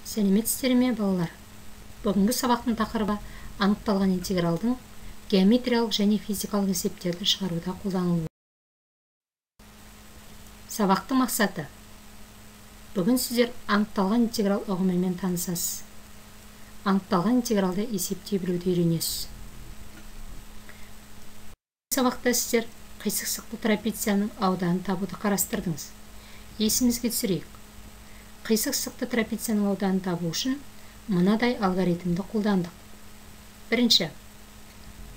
Сәлеметсіздер ме, балалар? Бүгінгі сабақтың тақырыбы анықталған интегралдың геометриялық және физикалық есептерді шығаруда қолданылуы. Сабақтың мақсаты: бүгін сіздер анықталған интеграл ұғымымен танысасыз. Анықталған интегралды есептей білуді үйренесіз. Сабақта сіздер қисық сызықты трапецияның ауданын табуды қарастырдыңыз. Есімізге түсірейік. Қисық сызықты трапецияның ауданын табу үшін мынадай алгоритмді қолдандық. Бірінші,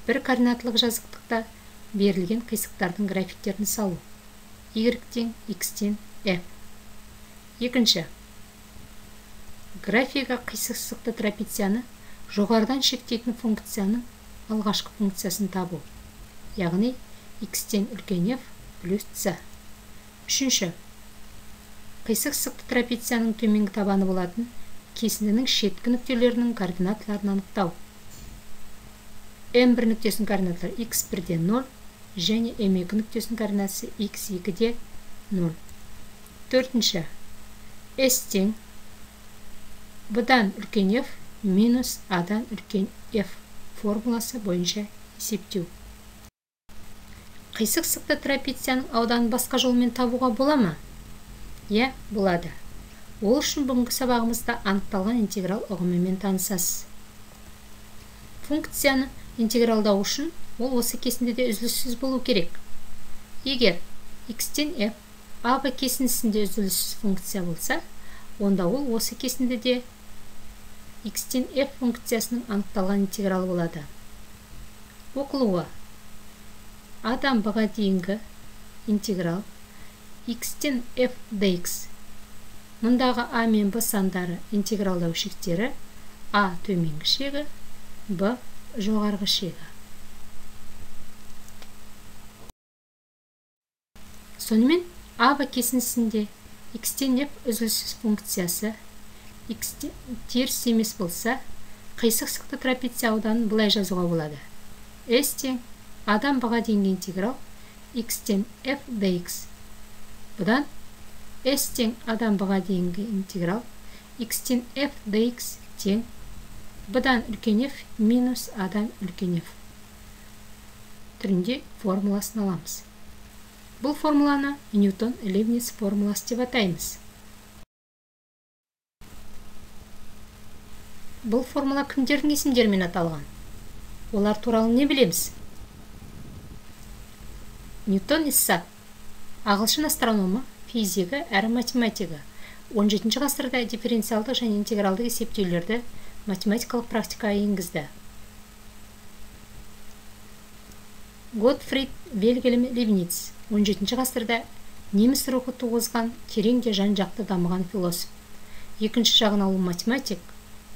бір координатылық жазықтықта берілген қисықтардың графиктерін салу. Y тең x-тен f. Екінші, графигі қисық сызықты трапецияны жоғарыдан шектейтін функцияның алғашқы функциясын табу, яғни x-тен үлкен f плюс c. Үшінші, қисық сызықты трапецияның төменгі табаны болатын кесіндінің шеткі нүктелерінің координаталарын анықтау. M1 нүктесінің координаталары x1-де 0 және M2 нүктесінің координатасы x2-де 0. Төртінші, S тең B-дан үлкен F минус A-дан үлкен F формуласы бойынша есептеу. Қисық сызықты трапецияның ауданын басқа жолмен табуға бола ма? Иә, болады. Ол үшін бүгінгі сабағымызда анықталған интеграл ұғымымен танысасыз. Функцияны интегралдау үшін ол осы кесіндіде үзіліссіз болу керек. Егер x-тен f AB кесіндісінде үзіліссіз функция болса, онда ол осы кесіндіде x-тен f функциясының анықталған интегралы болады. Оқылуы: A-дан B-ға дейінгі интеграл x-тен f dx. Мұндағы А мен Б сандары интегралдау шектері, А төменгі шегі, Б жоғарғы шегі. Сонымен АБ кесіндісінде x-тен f үзіліссіз функциясы x-тен теріс емес болса, қисық сызықты трапеция ауданын былай жазуға болады. S тең A-дан B-ға дейінгі интеграл x-тен f dx. Бұдан S тең A-дан B-ға дейінгі интеграл x-тен f dx тең B-дан үлкен f минус A-дан үлкен f түрінде формуласын аламыз. Бұл формуланы Ньютон-Лейбниц формуласы деп атаймыз. Бұл формула кімдердің есімдерімен аталған? Олар туралы не білеміз? Ньютон Исаак, ағылшын астрономы, физигі әрі математигі. 17 ғасырда дифференциалдық және интегралдық есептеулерді математикалық практикаға енгізді. Готфрид Вильгельм Лейбниц, 17 ғасырда неміс рухы туғызған терең де жан-жақты дамыған философ. Екінші жағынан ол математик,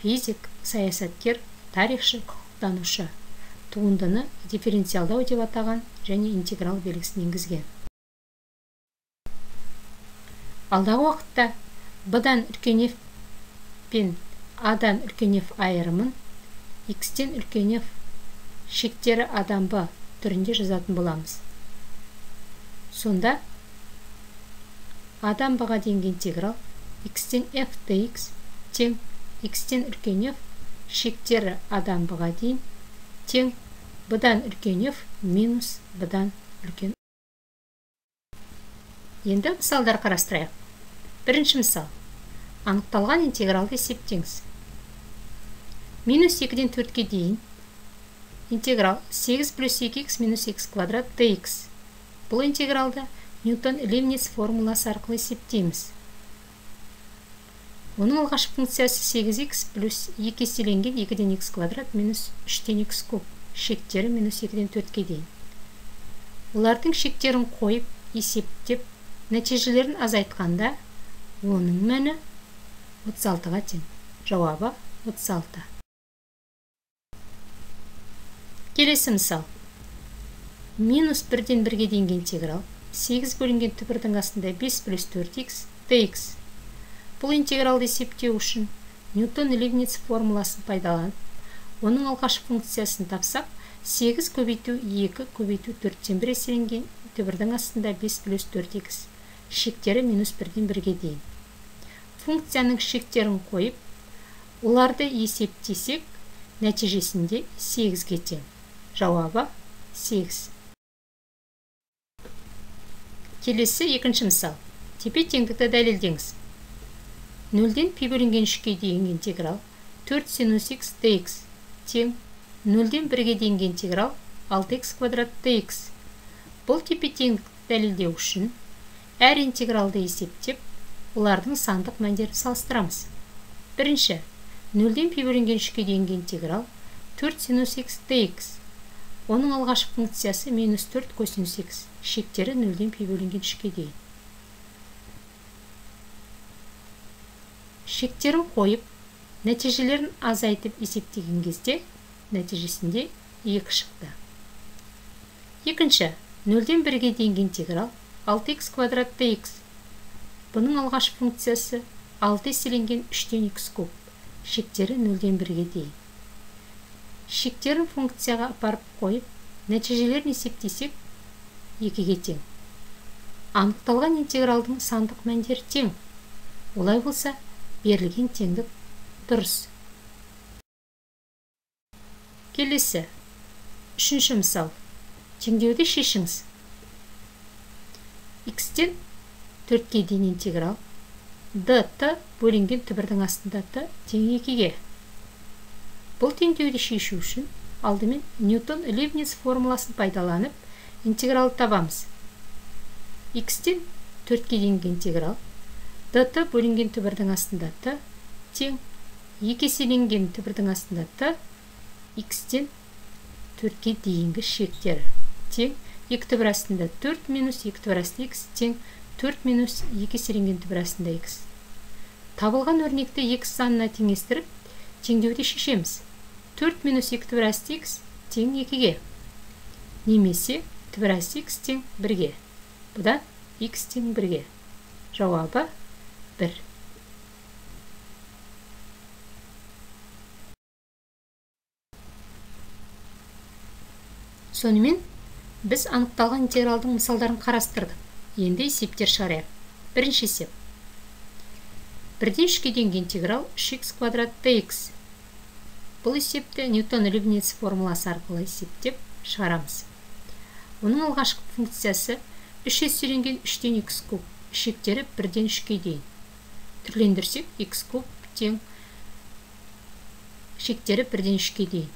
физик, саясаткер, тарихшы, құқықтанушы. Туындыны дифференциалдау деп атаған және интеграл белгісін енгізген. Алдағы уақытта B-дан үлкен F пен A-дан үлкен F айырымын x-тен үлкен F шектері A-дан B түрінде жазатын боламыз. Сонда A-дан B-ға дейінгі интеграл x-тен f dx тең x-тен үлкен F шектері A-дан B-ға дейін тең B-дан үлкен F минус B-дан үлкен. Енді мысалдар қарастырайық. Бірінші мысал. Анықталған интегралды есептеңіз. Минус 2-ден 4-ке дейін интеграл 8 плюс 2х минус х квадрат dx. Бұл интегралды Ньютон-Лейбниц формуласы арқылы есептейміз. Оның алғашқы функциясы 8х плюс 2 еселенген 2-ден х квадрат минус 3-тен х куб, шектері минус 2-ден 4-ке дейін. Олардың шектерін қойып, есептеп, нәтижелерін азайтқанда, оның мәні 36-ға тең. Жауабы 36. Келесі мысал. Минус 1-ден 1-ге дейінгі интеграл 8 бөлінген түбірдің астында 5 плюс 4х dx. Бұл интегралды есептеу үшін Ньютон-Лейбниц формуласын пайдаланып, оның алғашқы функциясын тапсақ, 8 көбейту 2 көбейту 4-тен 1 еселенген түбірдің астында 5 плюс 4х, шектері минус 1-ден 1-ге дейін. Функцияның шектерін қойып, Оларды есептесек, нәтижесінде 8-ге тең. Жауабы 8. Келесі екінші мысал. Тепе-теңдікті дәлелдеңіз. 0-ден π бөлінген 3-ке дейінгі интеграл 4 синус х dx тең 0-ден 1-ге дейінгі интеграл 6х квадрат dx. Бұл тепе-теңдікті дәлелдеу үшін әр интегралды есептеп, олардың сандық мәндерін салыстырамыз. Бірінші, 0-ден π бөлінген 3-ке дейінгі интеграл 4 синус х dx. Оның алғашқы функциясы минус 4 косинус х, шектері 0-ден π бөлінген 3-ке дейін. Шектерін қойып, нәтижелерін азайтып есептеген кезде, нәтижесінде 2 шықты. Екінші, 0-ден 1-ге дейінгі интеграл 6х квадрат dx. Бұның алғашқы функциясы 6 еселенген 3-тен х куб, шектері 0-ден 1-ге дейін. Шектерін функцияға апарып қойып, нәтижелерін есептесек, 2-ге тең. Анықталған интегралдың сандық мәндері тең. Олай болса, берілген теңдік дұрыс. Келесі, үшінші мысал. Теңдеуді шешіңіз. Х-тен 4-ке дейін интеграл dt бөлінген түбірдің астында t тең 2-ге. Бұл теңдеуді шешу үшін алдымен Ньютон-Лейбниц формуласын пайдаланып интегралды табамыз. Х-тен 4-ке дейінгі интеграл dt бөлінген түбірдің астында t тең 2 еселенген түбірдің астында t х-тен 4-ке дейінгі шектері тең 2 түбір астында 4 минус 2 түбір астында х тең 4 минус 2 еселенген түбір астында х. Табылған өрнекті х санына теңестіріп, теңдеуді шешеміз. 4 минус 2 түбір асты х тең 2-ге. Немесе түбір асты х тең 1-ге. Бұдан х тең 1-ге. Жауабы 1. Сонымен біз анықталған интегралдың мысалдарын қарастырдық. Енді есептер шығарайық. Бірінші есеп. 1-ден 3-ке дейінгі интеграл 3х квадрат dx. Бұл есепті Ньютон-Лейбниц формуласы арқылы есептеп шығарамыз. Оның алғашқы функциясы 3 еселенген 3-тен х куб, шектері 1-ден 3-ке дейін. Түрлендірсек, х куб тең шектері 1-ден 3-ке дейін.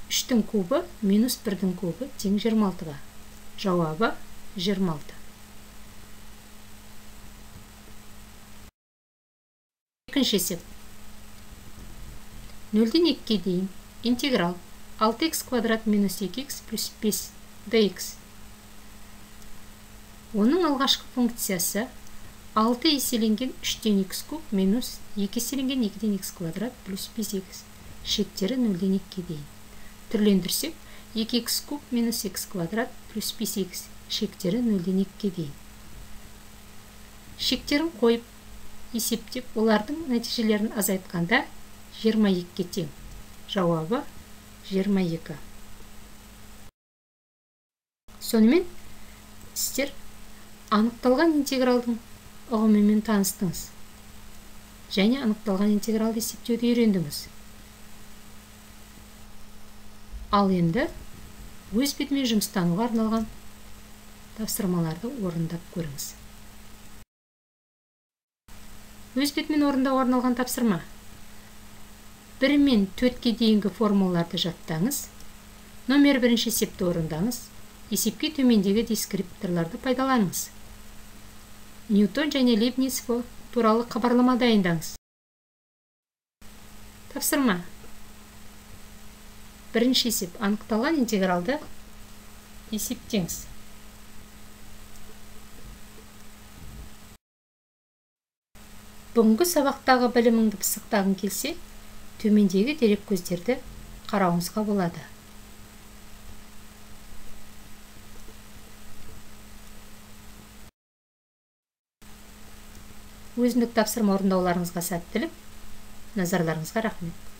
3-тің кубы минус 1-дің кубы тең 26-ға. Жауабы 26. Екінші есеп. 0-ден 2-ке дейін интеграл 6х квадрат минус 2х плюс 5 dx. Оның алғашқы функциясы 6 еселенген 3-тен х куб минус 2 еселенген 2-ден х квадрат плюс 5х, шектері 0-ден 2-ке дейін. Түрлендірсек, 2х куб минус х квадрат плюс 5х, шектері 0-ден 2-ке дейін. Шектерін қойып, есептеп, олардың нәтижелерін азайтқанда 22-ге тең. Жауабы 22. Сонымен, сіздер анықталған интегралдың ұғымымен таныстыңыз және анықталған интегралды есептеуді үйрендіңіз. Ал енді өз бетімен жұмыстануға арналған тапсырмаларды орындап көріңіз. Өз бетімен орындауға арналған тапсырма. 1 мен 4-ке дейінгі формулаларды жаттаңыз. Номер 1 есепті орындаңыз. Есепке төмендегі дескрипторларды пайдаланыңыз. Ньютон және Лейбниц туралы хабарлама дайындаңыз. Тапсырма. Бірінші есеп. Анықталған интегралды есептеңіз. Бүгінгі сабақтағы біліміңді пысықтағың келсе, төмендегі дереккөздерді қарауыңызға болады. Өзіндік тапсырма орындауларыңызға сәттілік, назарларыңызға рахмет.